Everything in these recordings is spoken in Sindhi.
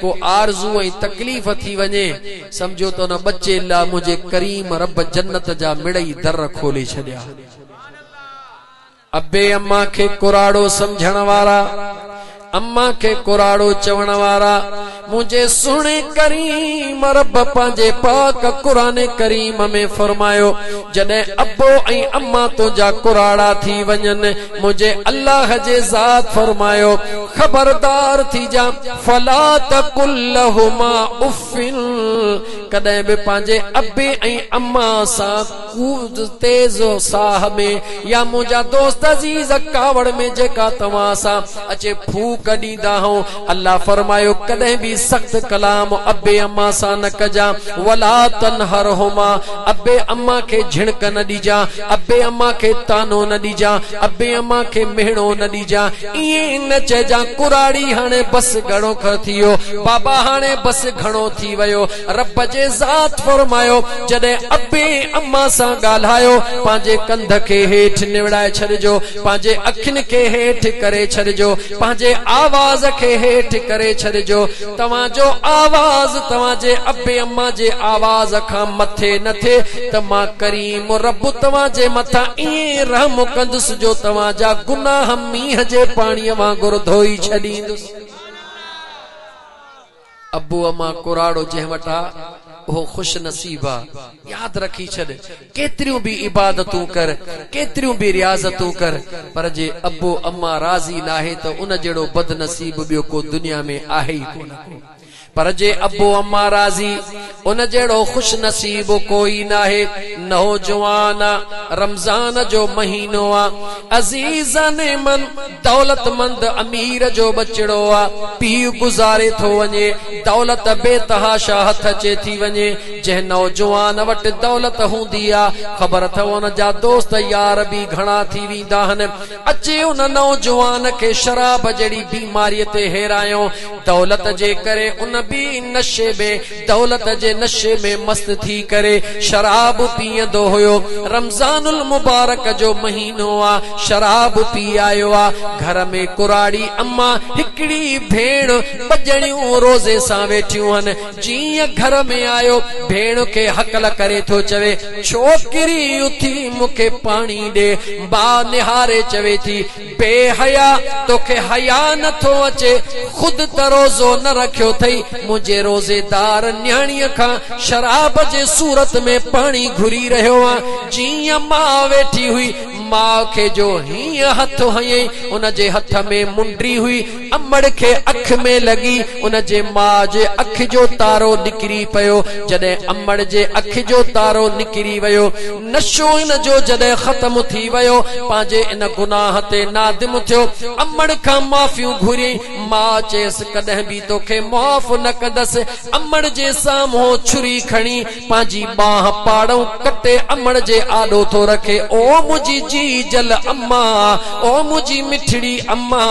ڪو آرزو ۽ تڪليف ٿي وڃي، سمجهو ته ان ٻچي لاء منهنجي ڪريم رب جنت جا مڙئي در کولي ڇڏيا. ابي امان کي ڪراڙو سمجهڻ وارا، امان کي ڪراڙو چوڻ وارا، منهنجي سهڻي ڪريم رب پنهنجي پاڪ قرآن ڪريم ۾ فرمايو، جڏهن ابو ۽ امان تنهنجا ڪراڙا ٿي وڃن، منهنجي الله جي ذات فرمايو، خبردار ٿيجان، فلا تقل لهما اف، ڪڏهن به پنهنجي ابي ۽ امان سان ڪو تيز ساهه ۾ يا منهنجا دوست عزيز ڪاوڙ ۾ جيڪا توهان سان اچي ڦوڪ ڏيندا هئون، الله فرمايو، ڪڏهن به سخت ڪلام ابي امان سان نه ڪجان، ولا تنهرهما، ابي امان کي جهڻڪ نه ڏجان، ابي امان کي طعنو نه ڏجان، ابي امان کي مهڻو نه ڏجان، ائين نه چئجان ڪراڙي هاڻي بس گهڻو ٿي ويو، بابا هاڻي بس گهڻو ٿي ويو. رب جي ذات فرمايو، جڏهن ابي امان سان ڳالهايو، پنهنجي ڪنڌ کي هيٺ نوڙائي ڇڏجو، پنهنجي اکين کي هيٺ ڪري ڇڏجو، پنهنجي آواز کي هيٺ ڪري ڇڏجو، توهان جو آواز توهان جي ابي امان جي آواز کان مٿي نه ٿئي ته مان ڪريم رب توهان جي مٿان ائين رحم ڪندس جو توهان جا گناهه مينهن جي پاڻيء وانگر ڌوئي ڇڏيندس. ابو امان ڪراڙو جنهن وٽ آ اهو خوش نصيب آ. ياد رکي ڇڏ ڪيتريون به عبادتون ڪر ڪيتريون به رياضتون ڪر پر جي ابو امان راضي ناهي ته ان جهڙو بدنصيب ٻيو ڪو دنيا ۾ آهي ئي ڪونه ڪو. پر جي ابو امان راضي ان جهڙو خوش نصيب ڪوئي ناهي. نوجوان آ رمضان جو مهينو آ عزيزان من دولتمند امير جو ٻچڙو آ، پيء گذاري ٿو وڃي، دولت بي تحاشا هٿ اچي ٿي وڃي، جنهن نوجوان وٽ دولت هوندي آ، خبر اٿئو ان جا دوست يار به گهڻا ٿي ويندا آهن، اچي ان نوجوان کي شراب جهڙي بيماريء تي هيرايو، دولت جي ڪري ان به نشي ۾ دولت جي نشي ۾ مست ٿي ڪري شراب پيئندو هيو. رمضان المبارڪ جو مهينو آ، شراب پي آيو آ، گهر ۾ ڪراڙي اما، هڪڙي ڀيڻ، ٻه ڄڻيون روزي سان ويٺيون هن. جيئن گهر ۾ آيو، ڀيڻ کي هڪل ڪري ٿو چوي، ڇوڪري اٿي مون کي پاڻي ڏي. ماء نهاري چوي ٿي، بي حيا، توکي حيا نه ٿو اچي، خود ته روزو نه رکيو اٿئي، منهنجي روزيدار نياڻيء کان شراب جي صورت ۾ پاڻي گهري رهيو آن. جيئن ماء ويٺي هئي، ماء کي جو هيئن هٿ هنيئي، ان جي هٿ ۾ منڊي هئي، امڙ کي اک ۾ لڳي، ان جي ماء جي اک جو تارو نڪري پيو، جڏهن امڙ جي اک جو تارو نڪري ويو، نشو ان جو جڏهن ختم ٿي ويو، پنهنجي ان گناهه تي نادم ٿيو، امڙ کان معافيون گهريائين، ماء چيس ڪڏهن به توکي معاف نه ڪندس، امڙ جي سامهون ڇري کڻي پنهنجي ٻانهن پاڙئون ڪٽي امڙ جي آڏو ٿو رکي، او منهنجي جيجل اما، او منهنجي مٺڙي اما،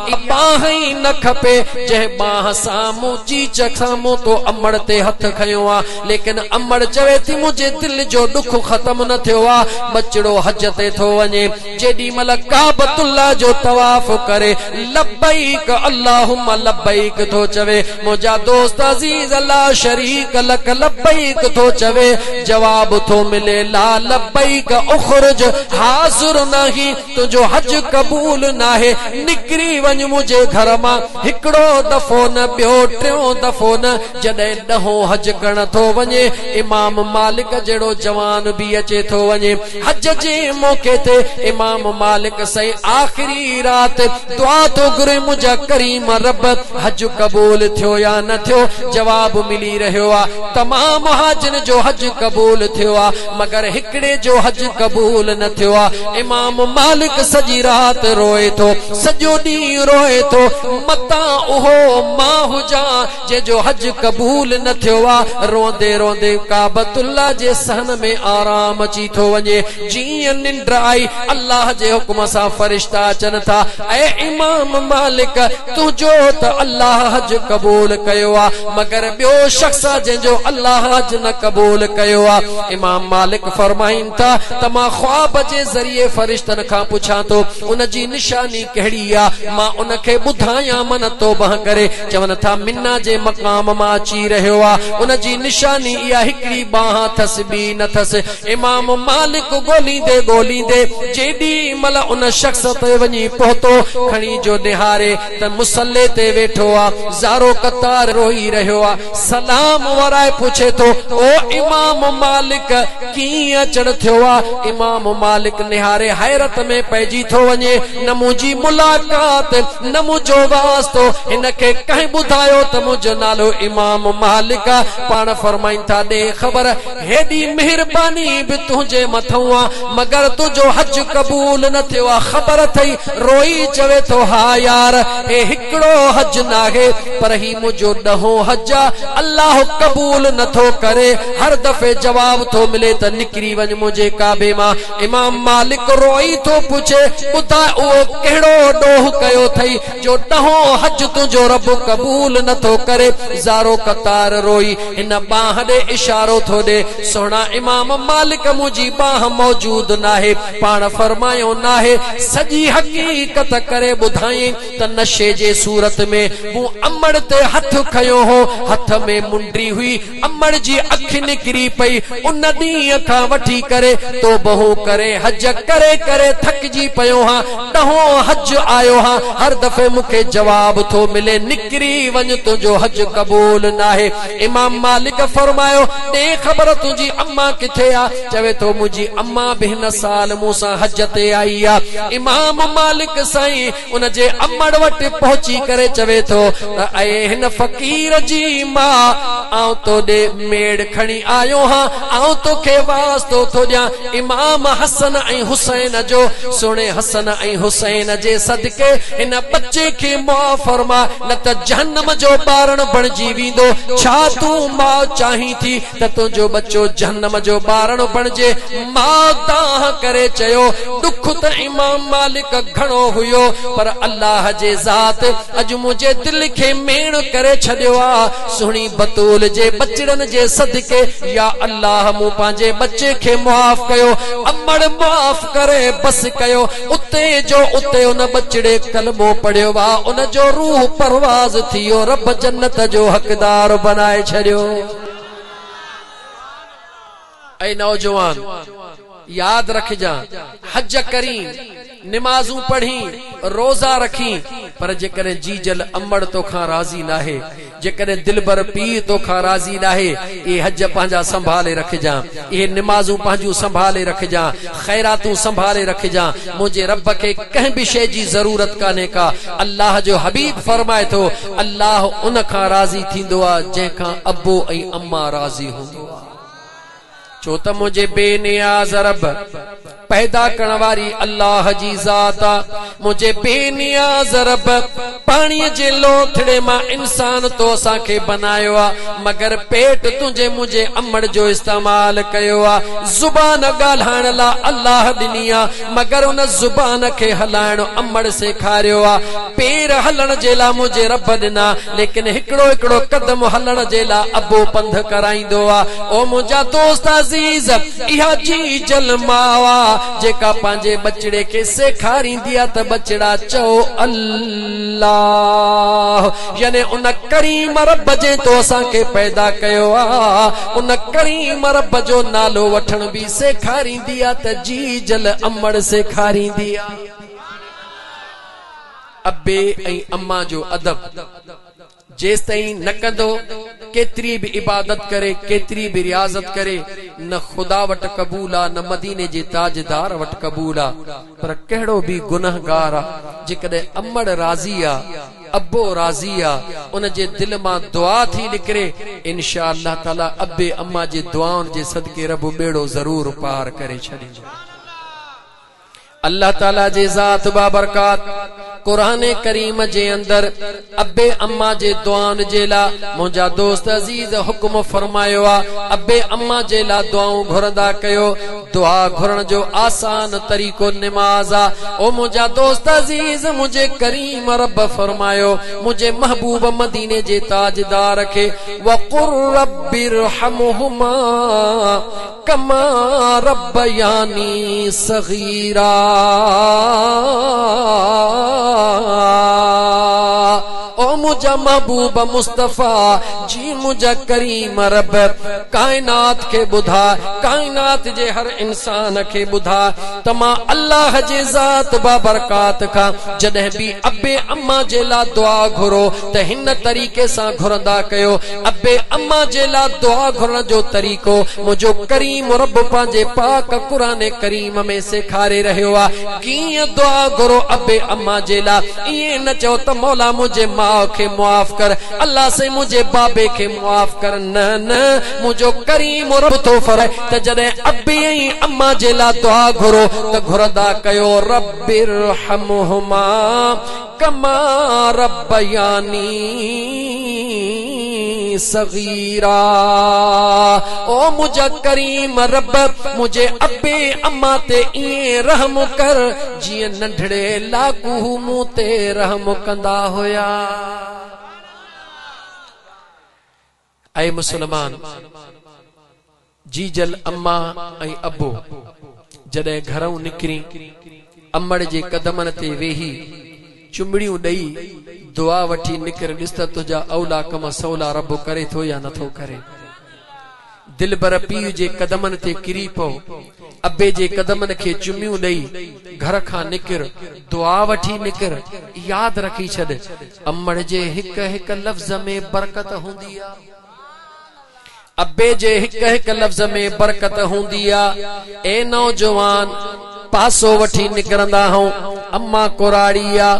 اها ٻانهن ئي نه کپي، جنهن ٻانهن سان مون چيچ سامهون تو امڙ تي هٿ کنيو آ. ليڪن امڙ چوي ٿي منهنجي دل جو ڏک ختم نه ٿيو آ، ٻچڙو حج تي ٿو وڃي، جيڏي مهل ڪعبة الله جو طواف ڪري لبيڪ اللهم لبيڪ ٿو چوي، منهنجا دوست عزيز لا شريڪ لڪ لبيڪ ٿو چوي، جواب ٿو ملي لا لبيڪ اخرج حاضر ناهين، تنهنجو حج قبول ناهي، نڪري وڃ منهنجي گهر مان، هڪڙو دفعو نه ٻيو ٽيون دفعو نه، جڏهن ڏهون حج ڪرڻ ٿو وڃي، امام مالڪ جهڙو جوان به اچي ٿو وڃي. حج جي موقعي تي امام مالڪ سائين آخري رات دعا ٿو گهري، منهنجا ڪريم رب حج قبول ٿيو يا نه ٿيو؟ جواب ملي رهيو آ، تمام حاجين جو حج قبول ٿيو آ، مگر هڪڙي جو حج قبول نه ٿيو آ. امام مالڪ سڄي رات روئي ٿو، سڄو ڏينهن روئي ٿو، متان اهو مان هجان، جنهن جو حج قبول نه ٿيو آ، روئندي روئندي ڪعبة الله جي صحن ۾ آرام اچي ٿو وڃي، جيئن ننڊ آئي، الله جي حڪم سان فرشتا اچن ٿا، اي امام مالڪ! تنهنجو ته الله حج قبول ڪيو آ، مگر ٻيو شخص آ جنهن جو الله حج نه قبول ڪيو آ. امام مالڪ فرمائين ٿا ته مان خواب جي ذريعي. ذريعي فرشتن کان پڇان ٿو، ان جي نشاني ڪهڙي آ، مان ان کي ٻڌايان من توبه ڪري. چون ٿا منيٰ جي مقام مان اچي رهيو آ، ان جي نشاني اها هڪڙي ٻانهن اٿس ٻي نه ٿس. امام مالڪ ڳوليندي ڳوليندي جيڏي مهل ان شخص تي وڃي پهتو، کڻي جو نهاري ته مصلي تي ويٺو آ، زارو قطار روئي رهيو آ. سلام ورائي پڇي ٿو، او امام مالڪ! ڪيئن اچڻ ٿيو آ؟ امام مالڪ نهاري حيرت ۾ پئجي ٿو وڃي، نه منهنجي ملاقات، نه منهنجو واسطو، هن کي ڪنهن ٻڌايو ته منهنجو نالو امام مالڪ آ؟ پاڻ فرمائن ٿا، ڏي خبر، هيڏي مهرباني به تنهنجي مٿئون آ، مگر تنهنجو حج قبول نه ٿيو آ، خبر اٿئي؟ روئي چوي ٿو، ها يار، هي هڪڙو حج ناهي، پر هي منهنجو ڏهون حج آ، الله قبول نه ٿو ڪري، هر دفعي جواب ٿو ملي ته نڪري وڃ منهنجي ڪعبي مان. امام مالڪ روئي ٿو پڇي، ٻڌاء اهو ڪهڙو ڏوهه ڪيو اٿئي جو ڏهون حج تنهنجو رب قبول نه ٿو ڪري؟ زارو قطار روئي هن ٻانهن ڏي اشارو ٿو ڏي، سهڻا امام مالڪ منهنجي ٻانهن موجود ناهي. پاڻ فرمايو ناهي، سڄي حقيقت ڪري ٻڌايائين ته نشي جي صورت ۾ مون امڙ تي هٿ کنيو هو، هٿ ۾ منڊي هئي، امڙ جي اک نڪري پئي، ان ڏينهن کان وٺي ڪري توبهون ڪري حج ڪري ڪري ٿڪجي پيو هان، ڏهون حج آيو هان، هر دفعي مون کي جواب ٿو ملي نڪري وڃ تنهنجو حج قبول ناهي. امام مالڪ فرمايو، ڏي خبر تنهنجي امان ڪٿي آ؟ چوي ٿو منهنجي امان به هن سال مون سان حج تي آئي آ. امام مالڪ سائين ان جي امڙ وٽ پهچي ڪري چوي ٿو ته اي هن فقير جي ماء آئون تو ڏي ميڙ کڻي آيو هان، آئون توکي واسطو ٿو ڏيان امام حسن ۽ حسين جو، سهڻي حسن ۽ حسين جي صدقي هن ٻچي کي معاف فرماء نه ته جهنم جو ٻارڻ بڻجي ويندو، ڇا تون ماء چاهين ٿي ته تنهنجو ٻچو جهنم جو ٻارڻ بڻجي؟ ماء دانهن ڪري چيو، ڏک ته امام مالڪ گهڻو هيو، پر الله جي ذات اڄ منهنجي دل کي ميڻ ڪري ڇڏيو آ، سهڻي بتول جي ٻچڙن جي صدقي يا الله مون پنهنجي ٻچي کي معاف ڪيو، امڙ معاف ڪري بس ڪيو، اتي جو اتي ان ٻچڙي ڪلمو پڙهيو آ، ان جو روح پرواز ٿي ويو، رب جنت جو حقدار بنائي ڇڏيو. اي نوجوان! ياد رکجان، حج ڪرين، نمازون پڙهين، روزا رکين، پر جيڪڏهن جيجل امڙ توکان راضي ناهي، جيڪڏهن دلبر پيء توکان راضي ناهي، اهي حج پنهنجا سنڀالي رکجان، اهي نمازون پنهنجون سنڀالي رکجان، خيراتون سنڀالي رکجان، منهنجي رب کي ڪنهن به شيء جي ضرورت ڪانهي ڪا، الله جو حبيب فرمائي ٿو، الله ان کان راضي ٿيندو آ، جنهن کان ابو ۽ اما راضي هوندو آ. ڇو ته منهنجي بي نياز رب، پيدا ڪرڻ واري الله جي ذات آ. منهنجي بي نياز رب، پاڻيء جي لوٿڙي مان انسان تو اسان کي بنايو آ، مگر پيٽ تنهنجي منهنجي امڙ جو استعمال ڪيو آ. زبان ڳالهائڻ لا الله ڏني آ، مگر ان زبان کي هلائڻ امڙ سيکاريو آ. پير هلڻ جي لا منهنجي رب ڏنا، ليڪن هڪڙو هڪڙو قدم هلڻ جي لا ابو پنڌ ڪرائيندو آ. او منهنجا دوست عزيز! اها جيجل ماء آ، جيڪا پنهنجي ٻچڙي کي سيکاريندي آ ته ٻچڙا چئو الله يعني ان ڪريم رب جنهن تو اسان کي پيدا ڪيو آ، ان ڪريم رب جو نالو وٺڻ به سيکاريندي آ ته جيجل امڙ سيکاريندي آ. ابي ۽ امان جو ادب جيستائين نه ڪندو، ڪيتري به عبادت ڪري، ڪيتري به رياضت ڪري، نه خدا وٽ قبول آ، نه مديني جي تاجدار وٽ قبول آ. پر ڪهڙو به گنهگار آ، جيڪڏهن امڙ راضي آ، ابو راضي آ، ان جي دل مان دعا ٿي نڪري، انشاء الله تعاليٰ ابي امان جي دعائن جي صدقي رب ٻيڙو ضرور پار ڪري ڇڏيندو. الله تعالي جي ذات بابرڪات قرآن ڪريم جي اندر ابي اما جي دعائن جي لا منهنجا دوست عزيز حڪم فرمايو آ ابي اما جي لا دعائون گهرندا ڪيو. دعا گهرڻ جو آسان طريقو نماز آ. او منهنجا دوست عزيز! منهنجي ڪريم رب فرمايو، منهنجي محبوب مديني جي تاجدار کي، وقل رب ارحمهما ڪما ربياني صغيرا. او منهنجا محبوب مصطفيٰ جي منهنجا ڪريم رب ڪائنات کي ٻڌاء ڪائنات جي هر انسان کي ٻڌاء ته مان الله جي ذات بابرڪات کان جڏهن به ابي اما جي لا دعا گهرو ته هن طريقي سان گهرندا ڪيو ابي اما جي لا دعا گهرڻ جو طريقو منهنجو ڪريم رب پنهنجي پاڪ قرآن ڪريم ۾ سيکاري رهيو آ ڪيئن دعا گهرو ابي اما جي لا ائين نه چئو ته مولا منهنجي ماء کي معاف ڪر الله سائين منهنجي بابي کي معاف ڪر نه نه منهنجو ڪريم رب ٿو فرمائي ته جڏهن ابي ۽ اما جي لا دعا گهرو ته گهرندا ڪيو رب ارحمهما ڪما ربياني صغيرا او منهنجا ڪريم رب منهنجي ابي اما تي ائين رحم ڪر جيئن ننڍڙي لاڪو مون تي رحم ڪندا هيا. اي مسلمان! جيجل اما ۽ ابو جڏهن گهرئون نڪرين امڙ جي قدمن تي ويهي چمڙيون ڏئي دعا وٺي نڪر ڏس ته تنهنجا اولا ڪم سولا رب ڪري ٿو يا نٿو ڪري. دلبر پيء جي قدمن تي ڪري پئو، ابي جي قدمن کي چميون ڏئي گهر کان نڪر، دعا وٺي نڪر، ياد رکي ڇڏ، امڙ جي هڪ هڪ لفظ ۾ برڪت هوندي آ. ابي جي هڪ هڪ لفظ ۾ برڪت هوندي آ. اي نوجوان! پاسو وٺي نڪرندا هئون، اما ڪراڙي آ،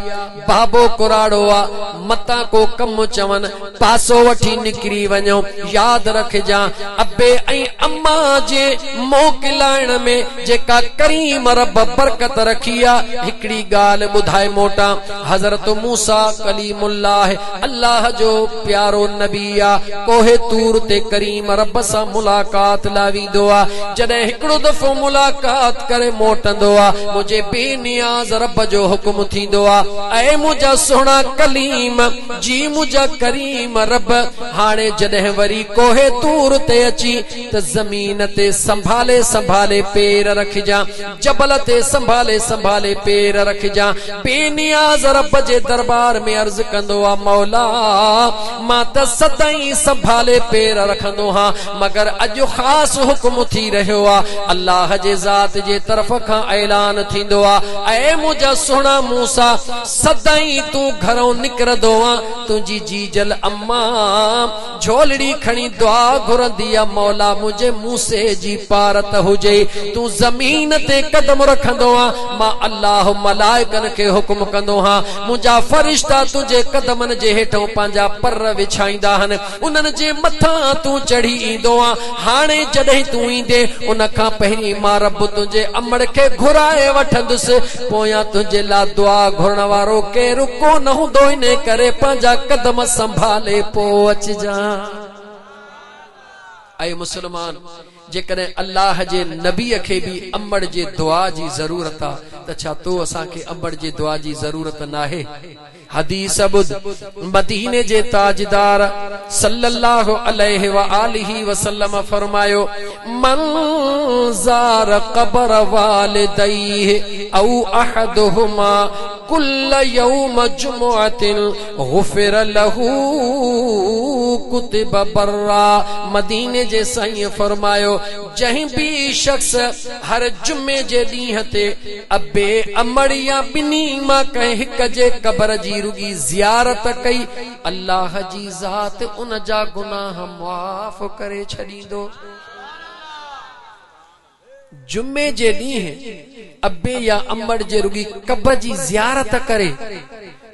بابو ڪراڙو آ، متان ڪو ڪم چون، پاسو وٺي نڪري وڃون، ياد رکجان، ابي ۽ اما جي موڪلائڻ ۾ جيڪا ڪريم رب برڪت رکي آ، هڪڙي ڳالهه ٻڌائي موٽان، حضرت موسيٰ ڪليم الله، الله جو پيارو نبي آ، ڪوه طور تي ڪريم رب سان ملاقات لاء ويندو آ، جڏهن هڪڙو دفعو ملاقات ڪري موٽندو آ، منهنجي بي نياز رب جو حڪم ٿيندو آ، اي منهنجا سهڻا ڪليم، جي منهنجا ڪريم رب، هاڻي جڏهن وري ڪوه طور تي اچين ته زمين تي سنڀالي سنڀالي پير رکجان، جبل تي سنڀالي سنڀالي پير رکجان. بي نياز رب جي دربار ۾ عرض ڪندو آ، مولا! مان ته سدائين سنڀالي پير رکندو هان، مگر اڄ خاص حڪم ٿي رهيو آ، الله جي ذات جي طرف کان اعلان ٿيندو آ، اي منهنجا سهڻا موسيٰ! سدائين تون گهرئون نڪرندو آن، تنهنجي جيجل اما جهولڙي کڻي دعا گهرندي آ، مولا منهنجي موسي جي پارت هجئي، تون زمين تي قدم رکندو آن، مان الله ملائڪن کي حڪم ڪندو هان، منهنجا فرشتا تنهنجي قدمن جي هيٺئون پنهنجا پر وڇائيندا هن، انهن جي مٿان تون چڙهي ايندو آن، هاڻي جڏهن تون ايندين، ان کان پهرين مان رب تنهنجي امڙ کي گهرائي وٺندس، پويان تنهنجي لا دعا گهرڻ وارو ڪير ڪو نه هوندو، انهي ڪري پنهنجا قدم سنڀالي پوء اچجان. اي مسلمان! جيڪڏهن الله جي نبيء کي به امڙ جي دعا جي ضرورت آ ته ڇا تو اسان کي امڙ جي دعا جي ضرورت ناهي؟ حديث ٻڌ، مديني جي تاجدار صلّي اللّٰه عليه واٰله وسلّم فرمايو، من زار قبر والديه او احدهما ڪل يوم جمعة غفر له ڪتب برا مديني جي سائين فرمايو، جنهن به شخص هر جمعي جي ڏينهن تي ابي، امڙ يا ٻنهي مان ڪنهن هڪ جي قبر جي رڳي زيارت ڪئي، الله جي ذات ان جا گناهه معاف ڪري ڇڏيندو. جمعي جي ڏينهن ابي يا امڙ جي رڳي قبر جي زيارت ڪري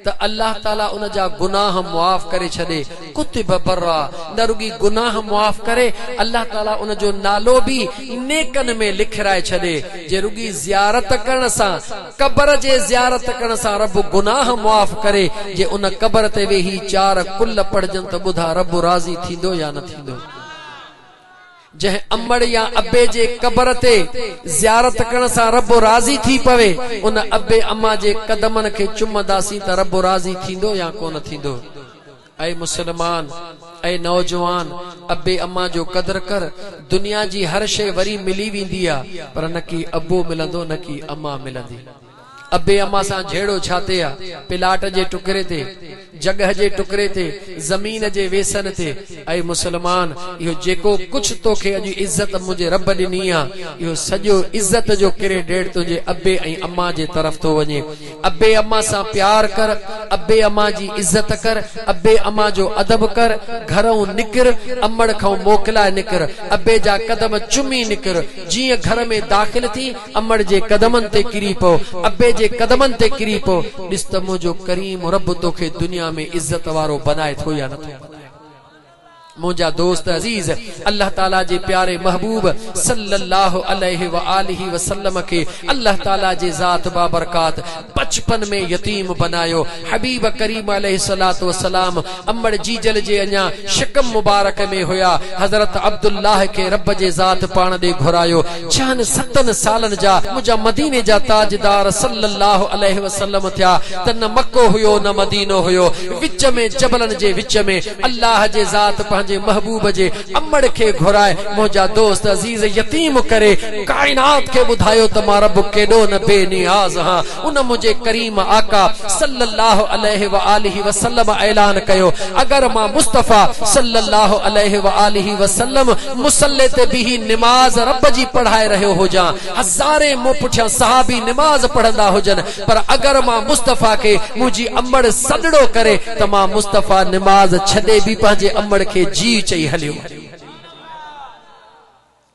ته الله تعالي ان جا گناهه معاف ڪري ڇڏي، ڪتب برا، نه رڳي گناهه معاف ڪري الله تعالي ان جو نالو به نيڪن ۾ لکرائي ڇڏي، جي رڳي زيارت ڪرڻ سان قبر جي زيارت ڪرڻ سان رب گناهه معاف ڪري، جي ان قبر تي ويهي چار قل پڙهجن ته ٻڌا رب راضي ٿيندو يا نه ٿيندو؟ جنهن امڙ يا ابي جي قبر تي زيارت ڪرڻ سان رب راضي ٿي پوي، ان ابي اما جي قدمن کي چمنداسين ته رب راضي ٿيندو يا ڪونه ٿيندو؟ اي مسلمان، اي نوجوان، ابي اما جو قدر ڪر، دنيا جي هر شيء وري ملي ويندي آ، پر نه ڪي ابو ملندو نه ڪي اما ملندي. ابي اما سان جهيڙو ڇا تي آ؟ پلاٽ جي ٽڪري تي، جڳهه جي ٽڪري تي، زمين جي ويسن تي. اي مسلمان! اهو جيڪو ڪجهه توکي اڄ عزت منهنجي رب ڏني آ، اهو سڄو عزت جو ڪريڊيٽ تنهنجي ابي ۽ اما جي طرف ٿو وڃي. ابي اما سان پيار ڪر، ابي اما جي عزت ڪر، ابي اما جو ادب ڪر، گهرئون نڪر، امڙ کئون موڪلائي نڪر، ابي جا قدم چمي نڪر، جيئن گهر ۾ داخل ٿي، امڙ جي قدمن تي ڪري پئو، ابي جي قدمن تي ڪري پئو، ڏس ته منهنجو ڪريم رب توکي دنيا ۾ عزت وارو بنائي ٿو يا نٿو بنائي. منهنجا دوست عزيز! الله تعاليٰ جي پياري محبوب صلّي اللّٰه عليه واٰله وسلّم کي الله تعاليٰ جي ذات بابرڪات بچپن ۾ يتيم بنايو، حبيب ڪريم عليه الصلوة والسلام امڙ جيجل جي اڃا شڪم مبارڪ ۾ هيا، حضرت عبدالله کي رب جي ذات پاڻ ڏي گهرايو، ڇهن ستن سالن جا منهنجا مديني جا تاجدار صلّي اللّٰه عليه وسلّم ٿيا ته نه مڪو هيو نه مدينو هيو، وچ ۾ جبلن جي وچ ۾ الله جي ذات پنهنجي محبوب جي امڙ کي گهرائي منهنجا دوست عزيز يتيم ڪري ڪائنات کي ٻڌايو ته مان رب ڪيڏو نه بي نياز هان ان منهنجي ڪريم آقا صلّي اللّٰه عليه واٰله وسلّم اعلان ڪيو اگر مان مصطفيٰ صلّي اللّٰه عليه واٰله وسلّم مصلي تي بيهي نماز رب جي پڙهائي رهيو هجان هزارين مون پٺيان صحابي نماز پڙهندا هجن پر اگر مان مصطفيٰ کي منهنجي امڙ سڏڙو ڪري ته مان مصطفيٰ نماز ڇڏي به پنهنجي امڙ کي جيء چئي هليو وڃان.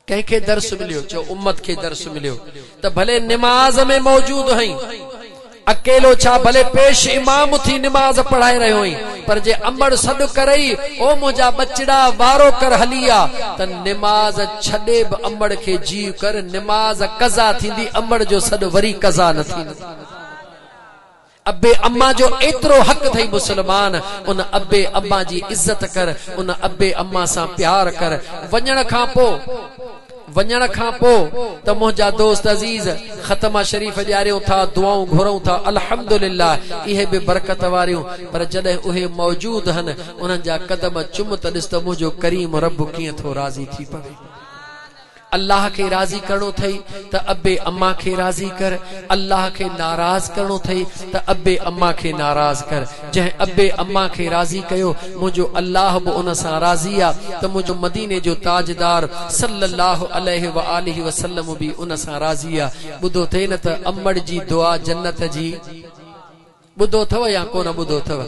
ڪنهن کي درس مليو؟ چئو امت کي درس مليو ته ڀلي نماز ۾ موجود هئين، اڪيلو ڇا ڀلي پيش امام ٿي نماز پڙهائي رهيو هئين پر جي امڙ سڏ ڪرئي او منهنجا ٻچڙا وارو ڪر هلي آ ته نماز ڇڏي به امڙ کي جيء ڪر نماز قضا ٿيندي امڙ جو سڏ وري قضا نه ٿيندو. ابي اما جو ايترو حق اٿئي مسلمان ان ابي اما جي عزت ڪر ان ابي اما سان پيار ڪر وڃڻ کان پو وڃڻ کان پو ته منهنجا دوست عزيز ختمه شريف ڏياريون ٿا دعائون گهرون ٿا الحمدلله اهي به برڪت واريون پر جڏهن اهي موجود هن انهن جا قدم چم ته ڏس ته منهنجو ڪريم رب ڪيئن ٿو راضي ٿي پوي. الله کي راضي ڪرڻو اٿئي ته ابي اما کي راضي ڪر، الله کي ناراض ڪرڻو اٿئي ته ابي اما کي ناراض ڪر. جنهن ابي اما کي راضي ڪيو، منهنجو الله به ان سان راضي آ ته منهنجو مديني جو تاجدار صلّي اللّٰه عليه واٰله وسلّم به ان سان راضي آ. ٻڌو اٿئي نه ته امڙ جي دعا جنت جي. ٻڌو اٿو يا ڪونه ٻڌو اٿو؟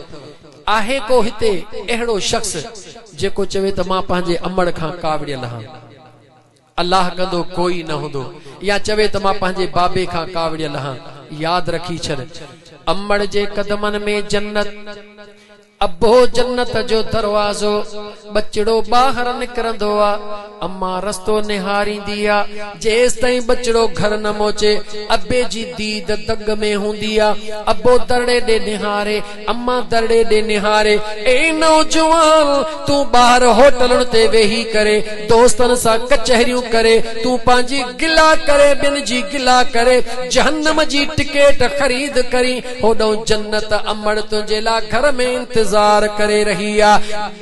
آهي ڪو هتي اهڙو شخص جيڪو چوي ته مان پنهنجي امڙ کان ڪاوڙيل هان؟ الله ڪندو ڪوئي نه هوندو. يا چوي ته مان پنهنجي بابي کان ڪاوڙيل هان. ياد رکي ڇڏ. امڙ جي قدمن ۾ جنت. ابو جنت جو دروازو، ٻچڙو ٻاهر نڪرندو آ، امان رستو نهاريندي آ، جيستائين ٻچڙو گهر نه موچي، ابي جي ديد دڳ ۾ هوندي آ، ابو درڙي ڏي نهاري، امان درڙي ڏي نهاري، اي نوجوان! تون ٻاهر هوٽلن تي ويهي ڪري، دوستن سان ڪچهريون ڪري، تون پنهنجي گلا ڪري ٻين جي گلا ڪري، جهنم جي ٽڪيٽ خريد ڪرين، هوڏانهن جنت امڙ تنهنجي لا گهر ۾ انتظار ڪري رهي آ.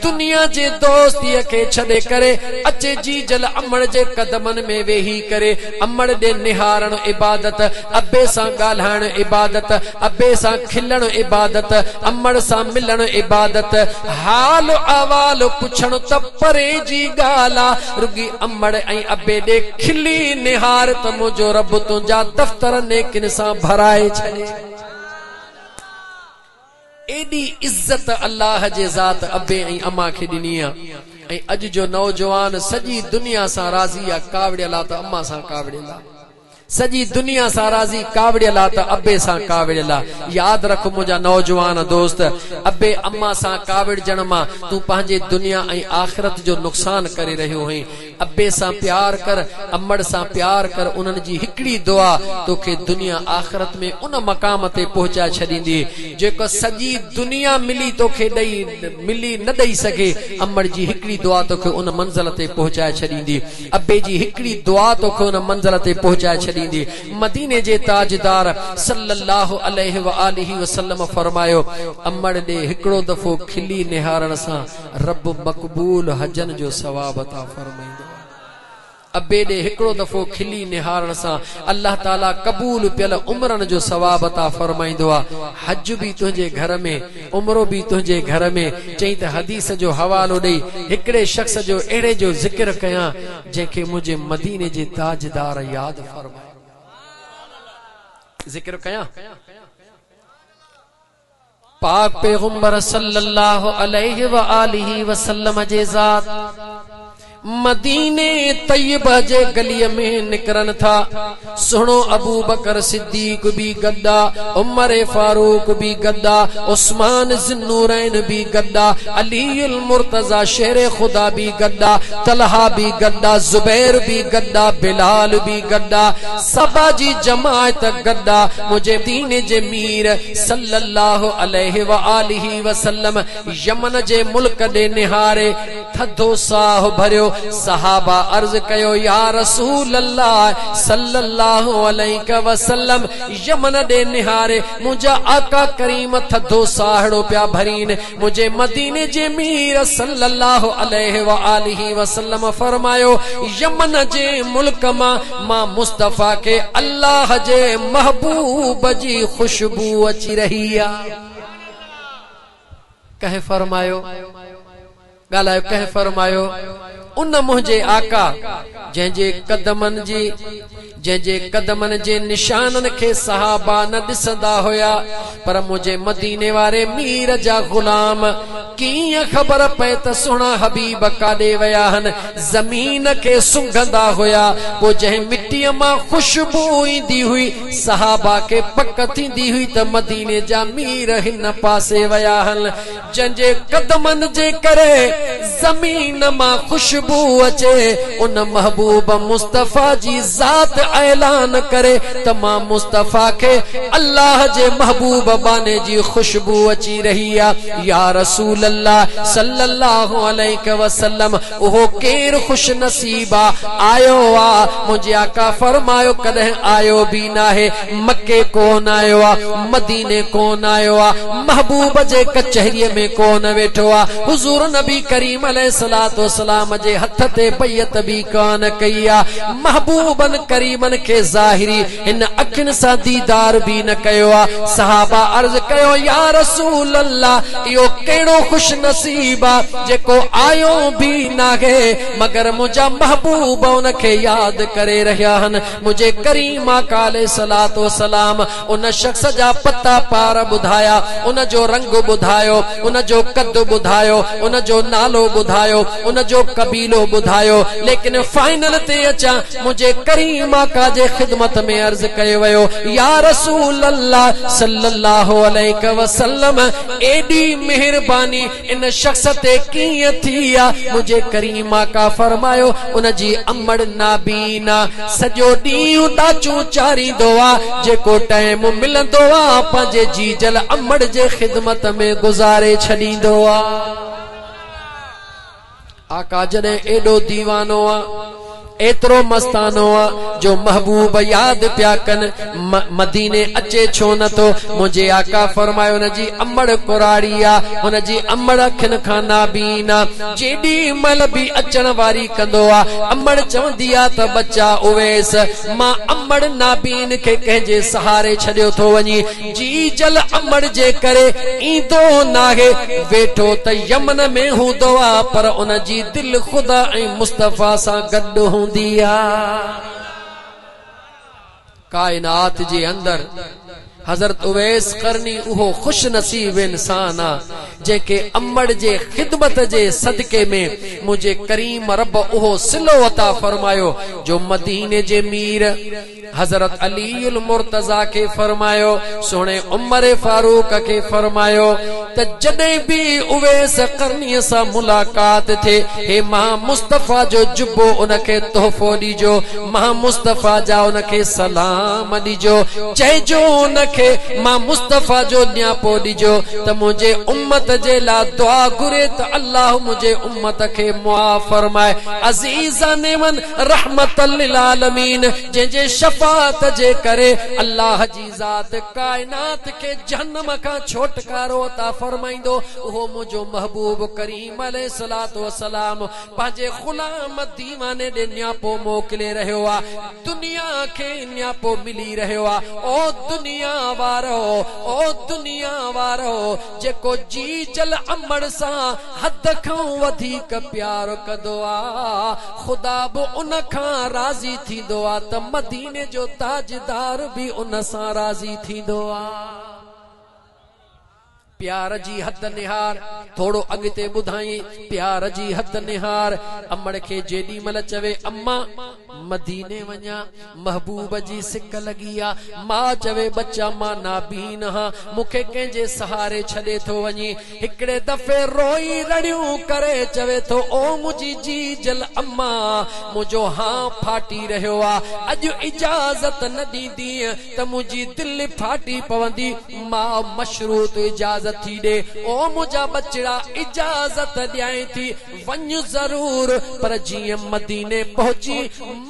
دنيا جي دوستيء کي ڇڏي ڪري اچ جيجل امڙ جي قدمن ۾ ويهي ڪري امڙ ڏي نهارڻ عبادت، ابي سان ڳالهائڻ عبادت، ابي سان کلڻ عبادت، امڙ سان ملڻ عبادت، حال احوال پڇڻ ته پري جي ڳالهه آ، رڳي امڙ ۽ ابي ڏي کلي نهار ته منهنجو رب تنهنجا دفتر نيڪين سان ڀرائي ڇڏي. ايڏي عزت الله جي ذات ابي ۽ امان کي ڏني آ ۽ اڄ جو نوجوان سڄي دنيا سان راضي آ ڪاوڙيل آ ته امان سان ڪاوڙيل آ. سڄي دنيا سان راضي ڪاوڙيل آ ته ابي سان ڪاوڙيل آ. ياد رک منهنجا نوجوان دوست، ابي اما سان ڪاوڙجڻ مان تون پنهنجي دنيا ۽ آخرت جو نقصان ڪري رهيو هئين. ابي سان پيار ڪر، امڙ سان پيار ڪر، انهن جي هڪڙي دعا توکي دنيا آخرت ۾ ان مقام تي پهچائي ڇڏيندي، جيڪو سڄي دنيا ملي توکي ڏئي ملي نه ڏئي سگهي، امڙ جي هڪڙي دعا توکي ان منزل تي پهچائي ڇڏيندي. ابي جي هڪڙي دعا توکي ان منزل تي پهچائي ڇڏيندي. مديني جي تاجدار صلّي اللّٰه عليه واٰله وسلّم فرمايو، امڙ ڏي هڪڙو دفعو کلي نهارڻ سان رب مقبول حجن جو ثواب عطا فرمائيندو آهي. ابي ڏي هڪڙو دفعو کلي نهارڻ سان الله تعاليٰ قبول پيل عمرن جو ثواب عطا فرمائيندو آهي. حج به تنهنجي گهر ۾، عمرو به تنهنجي گهر ۾، چئين ته حديث جو حوالو ڏئي هڪڙي شخص جو اهڙي جو ذڪر ڪيان جنهن کي منهنجي مديني جي تاجدار ياد فرمايو. ذڪر ڪيان؟ پاڪ پيغمبر صلي الله عليه واٰله وسلم جي ذات مديني طيبه جي گليء ۾ نڪرن ٿا. سهڻو ابوبڪر صديق به گڏ آ، عمر فاروق به گڏ آ، عثمان ذوالنورين به گڏ آ، علي المرتضيٰ شير خدا به گڏ آ، طلحه به گڏ آ، زبير به گڏ آ، بلال به گڏ آ، صحابه جي جماعت گڏ آ، منهنجي مديني جي مير صلّي اللّٰه عليه واٰله وسلّم يمن جي ملڪ ڏي نهاري ٿڌو ساهه ڀريو، صحابه عرض ڪيو، يا رسول الله صلّي اللّٰه عليه وسلّم يمن ڏي نهاري منهنجا آقا ڪريم ٿڌو ساهڙو پيا ڀرين، منهنجي مديني جي مير صلّي اللّٰه عليه واٰله وسلّم فرمايو، يمن جي ملڪ مان مان مصطفيٰ کي الله جي محبوب جي خوشبو اچي رهي آ. ڪنهن فرمايو؟ ڳالهايو ڪنهن فرمايو؟ ان منهنجي آقا جنهن جي قدمن جي جنهن جي قدمن جي نشانن کي صحابه نه ڏسندا هيا پر منهنجي مديني واري مير جا غلام ڪيئن خبر پئي ته سهڻا حبيب ڪاڏي ويا هن زمين کي سونگهندا هيا پوء جنهن مٽيء مان خوشبو ايندي هئي صحابه کي پڪ ٿيندي هئي ته مديني جا مير هن پاسي ويا هن، جنهن جي قدمن جي ڪري زمين مان خوشبو اچي، ان محبوب مصطفيٰ جي ذات اعلان ڪري ته مان مصطفيٰ کي الله جي محبوب ٻانهي جي خوشبو اچي رهي آ، يا رسول الله صلي الله عليه وسلم اهو ڪير خوش نصيب آ، آيو آ، منهنجي آقا فرمايو ڪڏهن آيو به ناهي، مڪي ڪونه آيو آ، مديني ڪونه آيو آ، محبوب جي ڪچهريء ۾ ڪونه ويٺو آ، حضور نبي ڪريم عليه الصلوة والسلام جي هٿ تي بيعت به ڪانه ڪئي آ، محبوبن ڪريمن کي ظاهري هن اکين سان ديدار به نه ڪيو آ، صحابه عرض ڪيو يا رسول الله اهو ڪهڙو خوش نصيب آ جيڪو آيو به ناهي مگر منهنجا محبوب ان کي ياد ڪري رهيا هن، منهنجي ڪريم آقا عليه الصلوة والسلام ان شخص جا پتا پار ٻڌايا، ان جو رنگ ٻڌايو، ان جو قد ٻڌايو، ان جو نالو ٻڌايو، ان جو قبيلو ٻڌايو، ليڪن فائنل تي اچان منهنجي ڪريم آقا جي خدمت ۾ عرض ڪيو ويو، يا رسول الله صلي الله عليه وسلم ايڏي مهرباني ان شخص تي ڪيئن ٿي آ؟ منهنجي ڪريم آقا فرمايو، ان جي امڙ نابين آ، سڄو ڏينهن ڏاچون چاريندو آ، جيڪو ٽائيم ملندو آ پنهنجي جيجل امڙ جي خدمت ۾ گذاري ڇڏيندو آ. آقا جڏهن ايڏو ديوانو آ، ايترو مستانو آ جو محبوب ياد پيا ڪن، مديني اچي ڇو نه ٿو؟ منهنجي آقا فرمايو هن جي امڙ ڪراڙي آ، هن جي امڙ اکين کان نابين آ، جيڏي مهل به اچڻ واري ڪندو آ، امڙ چوندي آ ته ٻچا اويس، مان امڙ نابين کي ڪنهن جي سهاري ڇڏيو ٿو وڃين، جيجل امڙ جي ڪري ايندو ناهي، ويٺو ته يمن ۾ هوندو آ پر ان جي دل خدا ۽ مصطفيٰ سان گڏ هوندي آ. ڪائنات جي اندر حضرت اويس قرني اهو خوش نصيب انسان آ جنهن کي امڙ جي خدمت جي صدقي ۾ منهنجي ڪريم رب اهو صلو عطا فرمايو جو مديني جي مير حضرت علي المرتضيٰ کي فرمايو، سهڻي عمر فاروق کي فرمايو ته جڏهن به اويس قرنيء سان ملاقات ٿئي، هي مان مصطفيٰ جو جبو ان کي تحفو ڏجو، مان مصطفيٰ جا ان کي سلام ڏجو، چئجو ان کي مان مصطفيٰ جو نياپو ڏجو ته منهنجي امت جي لاء دعا گهري ته الله منهنجي امت کي معاف فرمائي. عزيزان من رحمة للعالمين جنهن جي شفاعت جي ڪري الله جي ذات ڪائنات کي جهنم کان ڇوٽڪارو عطا فرمائيندو، اهو منهنجو محبوب ڪريم عليه الصلوة والسلام پنهنجي غلام ديواني ڏي نياپو موڪلي رهيو آ، دنيا کي نياپو ملي رهيو آ، او دنيا وارؤ! او دنيا وارؤ! جيڪو جيجل امڙ سان حد کان وڌيڪ پيار ڪندو آ، خدا به ان کان راضي ٿيندو آ ته مديني جو تاجدار به ان سان راضي ٿيندو آ. پيار جي حد نهار، ٿورو اڳتي ٻڌائين، پيار جي حد نهار، امڙ کي جيڏي مهل چوي اما! مديني وڃان، محبوب جي سڪ لڳي آ، ماء چوي ٻچا مان نابين هان، مون کي ڪنهن جي سهاري ڇڏي ٿو وڃين، هڪڙي دفعي روئي رڙيون ڪري چوي ٿو او منهنجي جيجل اما، منهنجو هانء ڦاٽي رهيو آ، اڄ اجازت نه ڏيندينء ته منهنجي دل ڦاٽي پوندي، ماء مشروط اجازت ٿي ڏي، او منهنجا ٻچڙا اجازت ڏيانء ٿي، وڃ ضرور پر جيئن مديني پهچي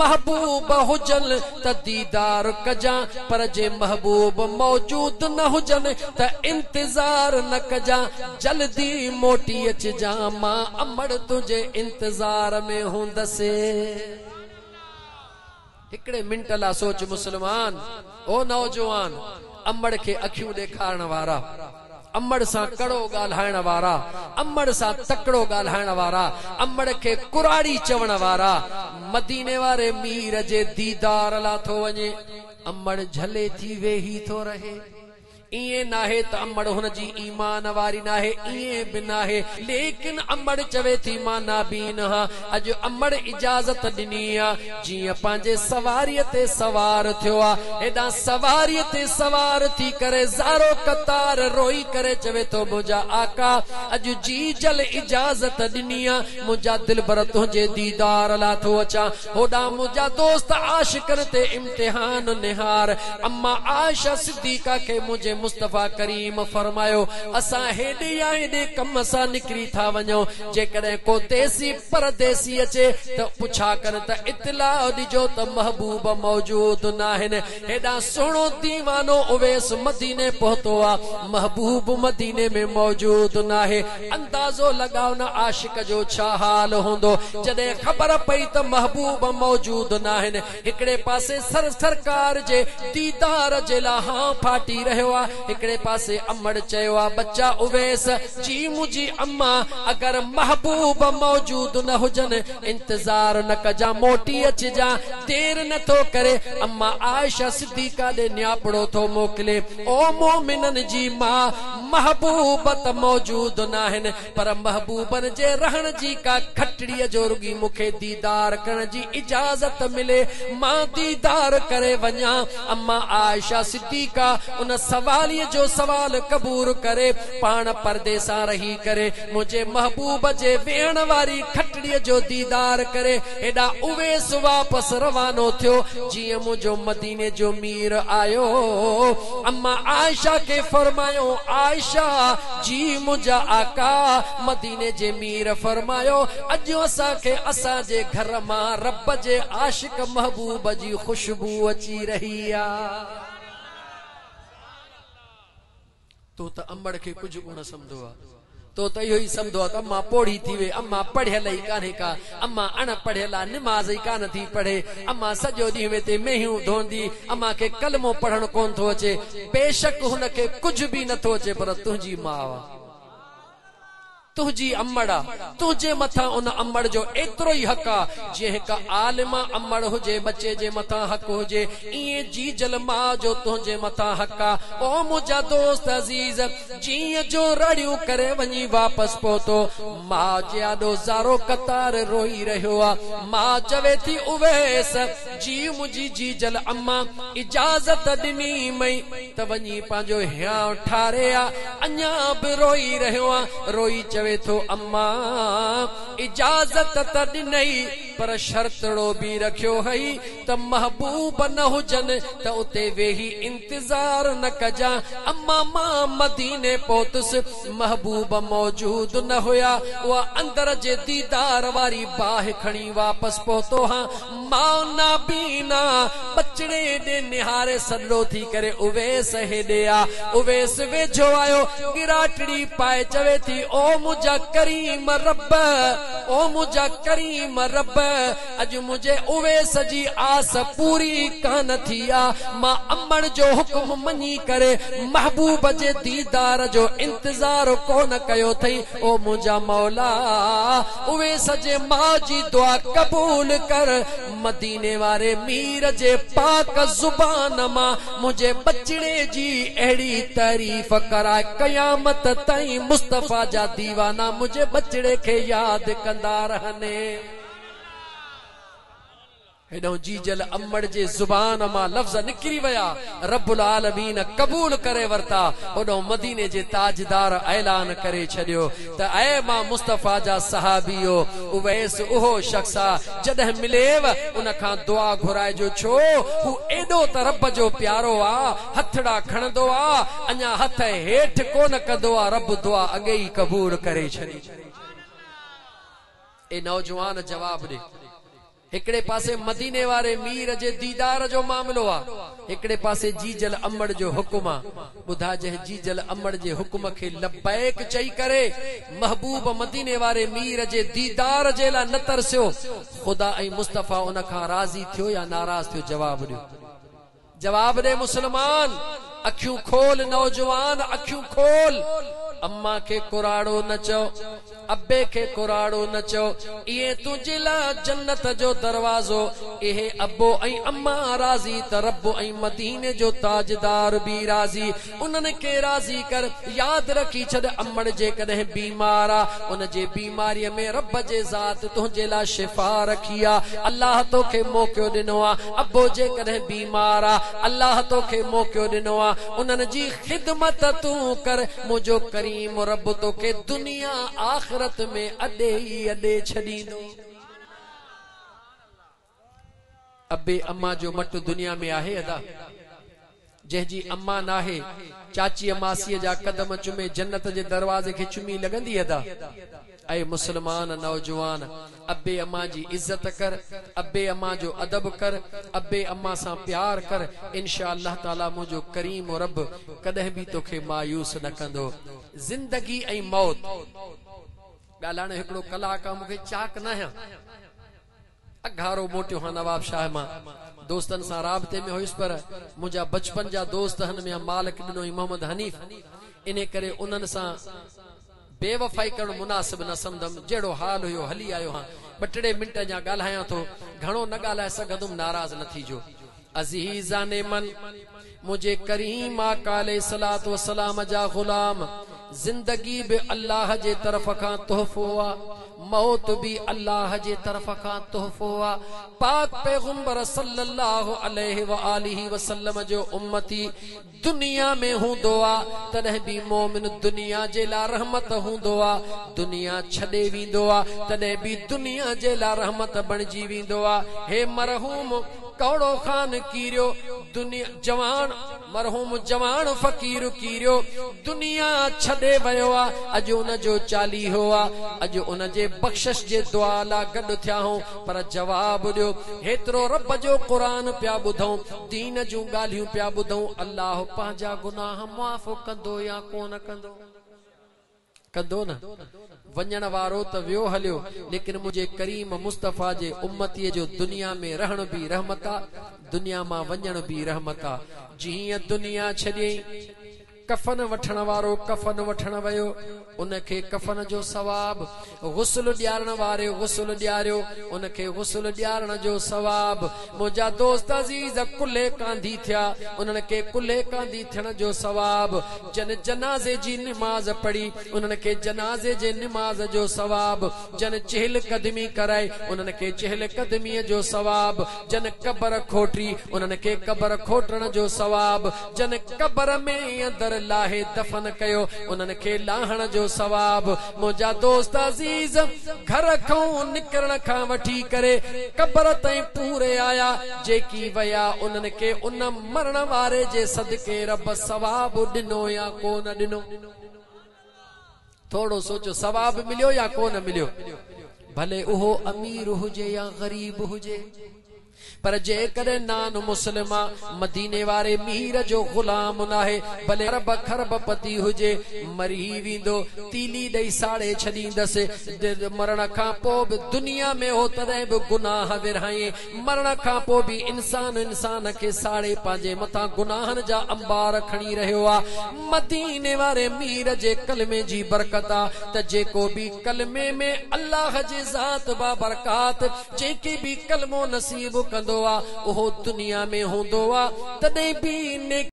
محبوب هجن ته ديدار ڪجان پر جي محبوب موجود نه هجن ته انتظار نه ڪجان جلدي موٽي اچجان مان امڙ تنهنجي انتظار ۾ هوندس. هڪڙي منٽ لا سوچ مسلمان او نوجوان امڙ کي اکيون ڏيکارڻ وارا امڙ سان ڪڙو ڳالهائڻ وارا امڙ سان تڪڙو ڳالهائڻ وارا امڙ کي ڪراڙي چوڻ وارا مديني واري مير جي ديدار لا ٿو وڃي امڙ جهلي ٿي ويهي ٿو رهي. ائين ناهي ته امڙ هن جي ايمان واري ناهي، ائين به ناهي، ليڪن امڙ چوي ٿي مان نابين هان، اڄ امڙ اجازت ڏني آ، جيئن پنهنجي سواريء تي سوار ٿيو آ، هيڏانهن سواريء تي سوار ٿي ڪري زارو قطار روئي ڪري چوي ٿو منهنجا آقا اڄ جيجل اجازت ڏني آ، منهنجا دلبر تنهنجي ديدار لا ٿو اچان، هوڏانهن منهنجا دوست عاشقن تي امتحان نهار، اما عائشه صديقه کي منهنجي مصطفيٰ ڪريم فرمايو، اسان هيڏي يا هيڏي ڪم سان نڪري ٿا وڃون، جيڪڏهن ڪو ديسي پرديسي اچي ته پڇا ڪن ته اطلاع ڏجو ته محبوب موجود ناهن. هيڏانهن سهڻو ديوانو اويس مديني پهتو آ، محبوب مديني ۾ موجود ناهي. اندازو لڳاء نه عاشق جو ڇا حال هوندو، جڏهن خبر پئي ته محبوب موجود ناهن. هڪڙي پاسي سر سرڪار جي ديدار جي لا هانء ڦاٽي رهيو آ، هڪڙي پاسي امڙ چيو آ، ٻچا اويس، جي منهنجي اما، اگر محبوب موجود نه هجن، انتظار نه ڪجان، موٽي اچجان، دير نه ٿو ڪري، اما عائشه صديقه ڏي نياپڙو ٿو موڪلي، او مومنن جي ماء، محبوب ته موجود ناهن، پر محبوبن جي رهڻ جي ڪا کٽڙيء جو رڳي مون کي ديدار ڪرڻ جي اجازت ملي، مان ديدار ڪري وڃان. اما عائشه صديقه ان سواليء جو سوال قبول ڪري، پاڻ پردي سان رهي ڪري، منهنجي محبوب جي ويهڻ واري کٽڙيء جو ديدار ڪري، هيڏانهن اويس واپس روانو ٿيو، جيئن منهنجو مديني جو مير آيو، اما عائشه کي فرمايو، عائشه! جي منهنجا آقا! مديني جي مير فرمايو، اڄ اسان کي اسان جي گهر مان رب جي عاشق محبوب جي خوشبو اچي رهي آ. تو ته امڙ کي ڪجهه ڪونه سمجهندو آ. تو ته اهو ئي سمجهندو آ ته اما پوڙهي ٿي وئي، اما پڙهيل ئي ڪانهي ڪا، اما اڻ پڙهيل آ، نماز ئي ڪانه ٿي پڙهي، اما سڄو ڏينهن ويتي مينهيون ڌوئندي، اما کي ڪلمو پڙهڻ ڪونه ٿو اچي. بيشڪ هن کي ڪجهه به نٿو اچي پر تنهنجي ماء آ. تنهنجي امڙ آ، تنهنجي مٿان ان امڙ جو ايترو ئي حق آ، جيئن هڪ عالمه امڙ هجي ٻچي جي مٿان حق هجي، ايئن جيجل ماء جو تنهنجي مٿان حق آ. او منهنجا دوست عزيز! جيئن جو رڙيون ڪري وڃي واپس پهتو، ماء جي آڏو زارو قطار روئي رهيو آ. ماء چوي ٿي، اويس! جي منهنجي جيجل اما اجازت ڏني مئي ته وڃي پنهنجو هيانء ٺاري آ. اڃا به روئي رهيو آ. روئي چوي ٿو، اما! اجازت ته ڏنئي پر شرطڙو به رکيو هئي ته محبوب نه هجن ته اتي ويهي انتظار نه ڪجان. اما مان مديني پهتس، محبوب موجود نه هيا. اها اندر جي ديدار واري باهه کڻي واپس پهتو هان. ماء نابينا ٻچڙي ڏي نهاري سڏڙو ٿي ڪري اويس هيڏي آ. اويس ويجهو آيو، ڳراٽڙي پائي چوي ٿي، او منهنجا ڪريم رب، او منهنجا ڪريم رب، اڄ منهنجي اويس جي آس پوري ڪانه ٿي آ، مان امڙ جو حڪم مڃي ڪري محبوب جي ديدار جو انتظار ڪونه ڪيو ٿئي، او منهنجا مولا! اويس جي ماء جي دعا قبول ڪر، مديني واري مير جي پاڪ زبان مان منهنجي ٻچڙي جي اهڙي تعريف ڪراء قيامت تائين مصطفيٰ جا ديوانا منهنجي ٻچڙي کي ياد ڪندا رهن. هيڏانهن جيجل امڙ جي زبان مان لفظ نڪري ويا، رب العالمين قبول ڪري ورتا، هوڏانهن مديني جي تاجدار اعلان ڪري ڇڏيو ته اي مان مصطفيٰ جا صحابيو! اويس اهو شخص آ، جڏهن مليو ان کان دعا گهرائجو ڇو هو ايڏو ته رب جو پيارو آ، هٿڙا کڻندو آ، اڃا هٿ هيٺ ڪونه ڪندو آ، رب دعا اڳي ئي قبول ڪري ڇڏي. اي نوجوان جواب ڏي. هڪڙي پاسي مديني واري مير جي ديدار جو معاملو آ، هڪڙي پاسي جيجل امڙ جو حڪم آ. ٻڌاء جنهن جيجل امڙ جي حڪم کي لبيڪ چئي ڪري محبوب مديني واري مير جي ديدار جي لاء نه ترسيو، خدا ۽ مصطفيٰ ان کان راضي ٿيو يا ناراض ٿيو جواب ڏيو. جواب ڏي مسلمان! اکيون کول نوجوان اکيون کول! امان کي ڪراڙو نه چئو، ابي کي ڪراڙو نه چئو، اهي تنهنجي لاء جنت جو دروازو، اهي ابو ۽ امان راضي ته رب ۽ مديني جو تاجدار به راضي، انهن کي راضي ڪر، ياد رکي ڇڏ امڙ جيڪڏهن بيمار آ، ان جي بيماريء ۾ رب جي ذات تنهنجي لاء شفا رکي آ، الله توکي موقعو ڏنو آ، ابو جيڪڏهن بيمار آ، الله توکي موقعو ڏنو آ، انهن جي خدمت تون ڪر، منهنجو ڪريم رب توکي دنيا آخرت ۾ اڏي ئي اڏي ڇڏيندو. ابي اما جو مٽ دنيا ۾ آهي ادا؟ جنهن جي اما ناهي، چاچيء ماسيء جا قدم چمي جنت جي دروازي کي چمي لڳندي ادا؟ اي مسلمان نوجوان! ابي اما جي عزت ڪر، ابي اما جو ادب ڪر، ابي اما سان پيار ڪر، انشاء الله تعاليٰ منهنجو ڪريم رب ڪڏهن به توکي مايوس نه ڪندو. زندگي ۽ موت ڳالهائڻ جو هڪڙو ڪلاڪ آ، مون کي چاڪ ناهيان. اگهارو موٽيو هان نواب شاهه مان دوستن سان رابطي ۾ هيس پر منهنجا بچپن جا دوست هن ميان مالڪ ڏنو ۽ محمد حنيف انهي ڪري انهن سان بي وفائي ڪرڻ مناسب نه سمجهيم جهڙو حال هيو هلي آيو هان ٻه ٽڙي منٽ اڃا ڳالهايان ٿو گهڻو نه ڳالهائي سگهندم ناراض نه ٿيجو عزيزان من منهنجي ڪريم آقا عليه الصلوة والسلام جا غلام زندگي به الله جي طرف کان تحفو آ موت به الله جي طرف کان تحفو آ پاڪ پيغمبر صلي الله عليه واٰله وسلم جو امتي دنيا ۾ هوندو آ تڏهن به مؤمن دنيا جي لا رحمت هوندو آ دنيا ڇڏي ويندو آ تڏهن به دنيا جي لا رحمت بڻجي ويندو آ هي مرحوم ڪوڙو خان ڪيريو دنيا جواڻ مرحوم جواڻ فقير ڪيريو دنيا ڇڏي ويو آ اڄ ان جو چاليهو آ اڄ ان جي بخشش جي دعا لا گڏ ٿيا هون پر جواب ڏيو هيترو رب جو قرآن پيا ٻڌون دين جون ڳالهيون پيا ٻڌون الله پنهنجا گناهه معاف ڪندو يا ڪونه ڪندو. ڪندو نه. وڃڻ وارو ته ويو هليو، ليڪن منهنجي ڪريم مصطفيٰ جي امتيء جو دنيا ۾ رهڻ به رحمت آ، دنيا مان وڃڻ به رحمت آ. جيئن دنيا ڇڏيئين، ڪفن وٺڻ وارو ڪفن وٺڻ ويو، ان کي ڪفن جو ثواب، غسل ڏيارڻ واري غسل ڏياريو، ان کي غسل ڏيارڻ جو ثواب. منهنجا دوست عزيز ڪلهي ڪانڌي ٿيا، انهن کي ڪلهي ڪانڌي ٿيڻ جو ثواب. جن جنازي جي نماز پڙهي، انهن کي جنازي جي نماز جو ثواب. جن چهل قدمي ڪرائي، انهن کي چهل قدميء جو ثواب. جن قبر کوٽي، انهن کي قبر کوٽڻ جو ثواب. جن قبر ۾ اندر لاهي دفن ڪيو، انهن کي لاهڻ جو ثواب. منهنجا دوست عزيز، گهر کان نڪرڻ کان وٺي ڪري قبر تائين پوري آيا، جيڪي ويا انهن کي ان مرڻ واري جي صدقي رب ثواب ڏنو يا ڪو نه ڏنو؟ ٿورو سوچو، ثواب مليو يا ڪو نه مليو؟ ڀلي اهو امير هجي يا غريب هجي، پر جيڪڏهن نان مسلم آ، مديني واري مير جو غلام ناهي، ڀلي ارب کرب پتي هجي، مري ويندو، تيلي ڏئي ساڙي ڇڏيندس. مرڻ کان پوء به دنيا ۾ هو تڏهن به گناهه ورهائين. مرڻ کان پوء به انسان انسان کي ساڙي پنهنجي مٿان گناهن جا انبار کڻي رهيو آ. مديني واري مير جي ڪلمي جي برڪت آ ته جيڪو به ڪلمي ۾ الله جي ذات بابرڪات جنهن کي به ڪلمو نصيب ڪندو آ اهو دنيا ۾ هوندو آ تڏهن به نيڪي.